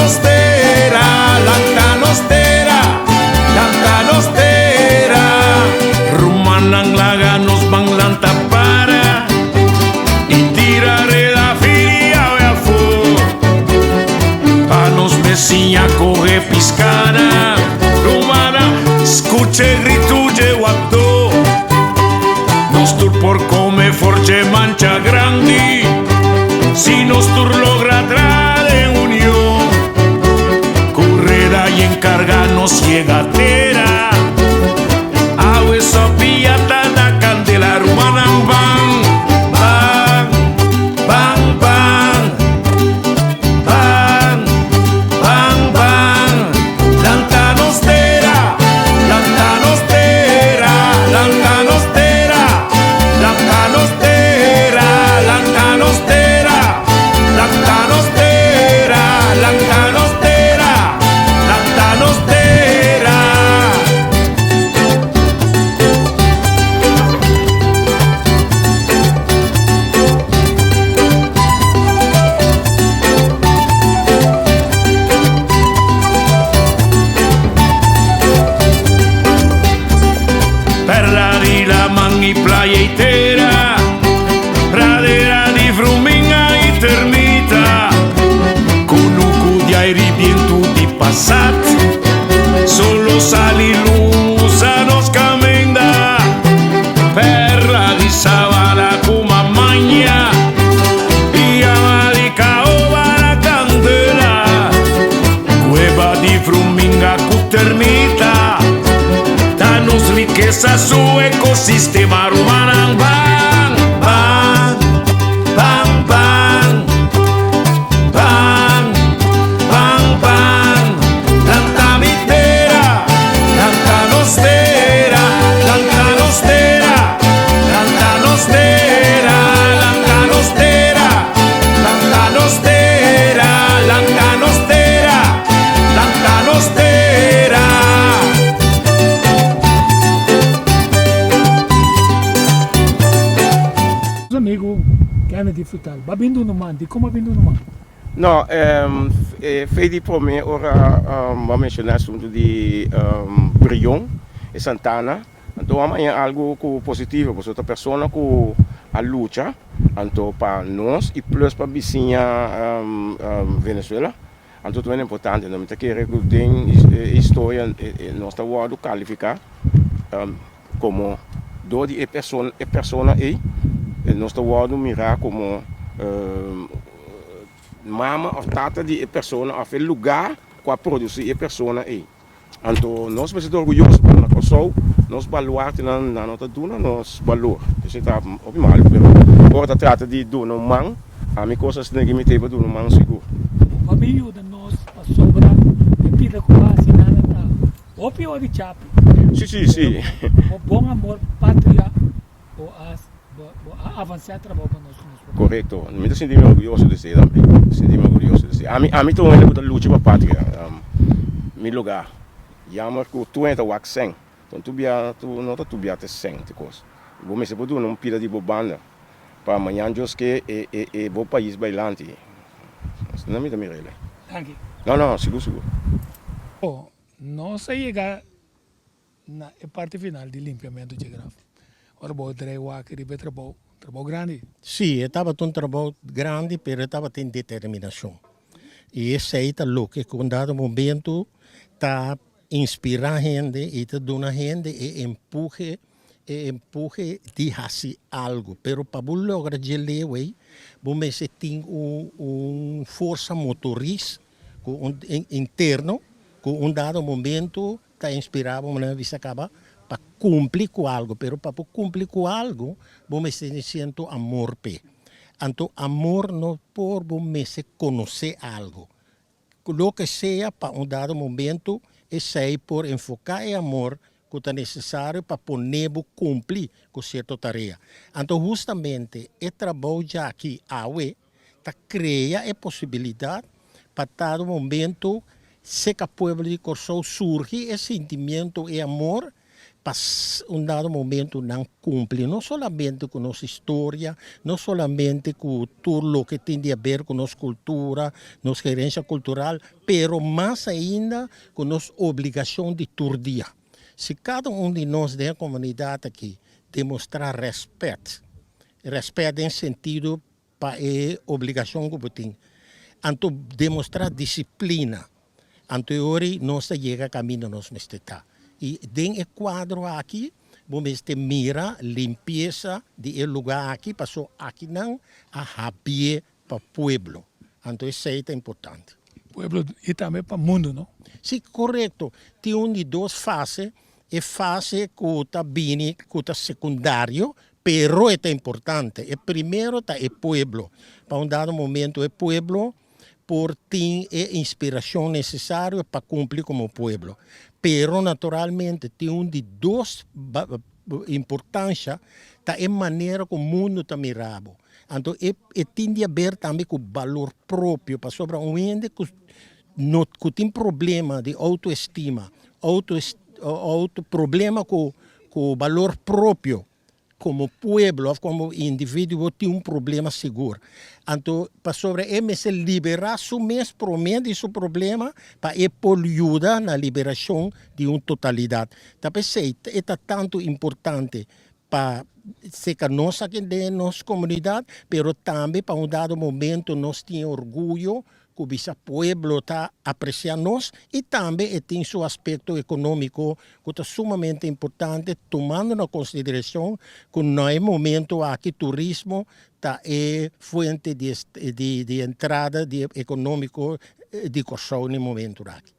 nos tera, lanta nos tera, lanta nos tera. Rumannan laga nos ban lanta para i tira reda firi awe afó pa nos besiña kohe piskana. Rumannan skucha e gritu dje wapdó, nos tur por kome for dje mancha grandi si nos tur logra tra den union. Ku reda i enkarga nos yega tera. Awe sopia ta na kandela rumannan ban, ban, ban, ban, ban, ban, ban. Lanta nos tera, lanta nos tera, lanta nos tera, lanta nos tera, lanta nos tera, lanta nos tera, lanta nos tera, lanta nos tera. Perla di laman i playa i tera, pradera di fruminga i termita, kunuku di aire i bientu di pasat, solo sal i lus a nos kaminda. Perla di sabana ku mamaña i ama di kaoba na kandela, kueba di fruminga ku termita ta nos rikesa, su ekosistema. Rumannan ban, ban, ban, ban, ban, ban, ban. Lanta mi tera, lanta nos tera, lanta nos tera, lanta nos tera, lanta nos tera, lanta nos tera, lanta nos tera, lanta nos tera. Nos amigo Kennedy Frutal, ba bin duna man, dikon ba bin duna man? No, e fe di prome ora bo a menciona asunto di Brion e Santana, anto a haña algo cu positivo, pasobra ta persona cu a lucha anto pa nos y plus pa bisiña Venezuela, anto ta importante. Mi ta kere cu den e historia nos ta wordo califica Komo dor di e persona e persona ei nos ta wòrdu mirá komo mama òf tata di e persona òf e lugá ku a produsí e persona ei. Anto nos mester ta orguyoso pasobra na Kòrsou nos baluartenan nan no ta duna nos balor. Esei ta hopi malu pero ora ta trata di duna un man ami kos asina ki mi ta pa duna un man sigur. Bo a bin yuda nos pasobra e pida ku bo hasi nada ta Hopi ora di chapi. Si, si, si. Bo bon amor patria bo a bo a avansá trabou pa nos ku nos por. Korekto. Mi ta sinti mi orguyoso di esei tambe. Mi ta sinti mi orguyoso di esei. Ami ami ta un hende ku ta lucha pa patria. Mi lugá. Jammer ku tur hende ta wak sèn. Enton tur bia tur no ta tur bia ta sèn te kos. Bo mester por duna un pida di bo banda pa mañan Dios ke e e e bo pais bai lanti. Asina mi ta mira elei. Danki. No no sigur sigur. Nos a yega na e parti final di limpiamentu dje graf. Ora bo a drei wak riba e trabou, trabou grandi. Sí, e tabata un trabou grandi, pero e tabatin determinashon. I esei ta loke ku un dado momento ta inspirá hende i ta duna hende e empuhe, e empuhe di hasi algu. Pero pa bo logra dje leu ei, bo mester tin un un forsa motoris ku un interno ku un dado momento ta inspirá bo manera bisa kaba pa kumpli ku algu, pero pa bo kumpli ku algu bo mester tin siento amor p'e. Anto amor no por bo mester konosé algu, loke sea pa un dado momento esei por enfoká e amor ku ta nesesario pa pone bo kumpli ku sierto tarea. Anto hustamente e trabou djaki awe ta krea e posibilidat pa dado momento seka pueblo di Kòrsou surgi e sentimiento e amor pa. Pa un dado momento nan kumpli no solamente ku nos historia, no solamente ku tur loke tin di haber ku nos kultura, nos herensia kultural, pero mas ainda ku nos obligashon di tur dia. Si kada un di nos den e komunidat aki demostrá rèspèt, rèspèt den sentido pa e obligashon ku bo tin, anto demostrá disiplina, anto e ora ei nos ta yega kaminda nos mester ta. I den e kuadro aki bo mester mira limpiesa di e lugá aki, paso akinan a habié pa pueblo, anto esei ta importante. Pueblo i tambe pa mundu, no? Sí, korekto. Tin un di dos fase, e fase ku ta bini ku ta sekundario, pero e ta importante. E primero ta e pueblo. Pa un dado momento e pueblo por tin e inspirashon nesesario pa kumpli komo pueblo. Pero naturalmente tin un di dos importansha ta e manera ku mundu ta mira bo. Anto e e tin di haber tambe ku balor propio pasobra un hende ku no ku tin problema di outoestima, outo outo problema ku ku balor propio komo pueblo òf komo individuo tin un problema sigur. Anto pasobra e mester liberá su mes promé di su problema pa e por yuda na liberashon di un totalidat. Ta p'esei e ta tantu importante pa seka nos aki den nos komunidat, pero tambe pa un dado momento nos tin e orguyo ku bisa pueblo ta apresiá nos i tambe e tin su aspekto ekonómiko ku ta sumamente importante tumando na konsiderashon ku na e momento aki turismo ta e fuente di di entrada di ekonómiko di Kòrsou na e momento aki.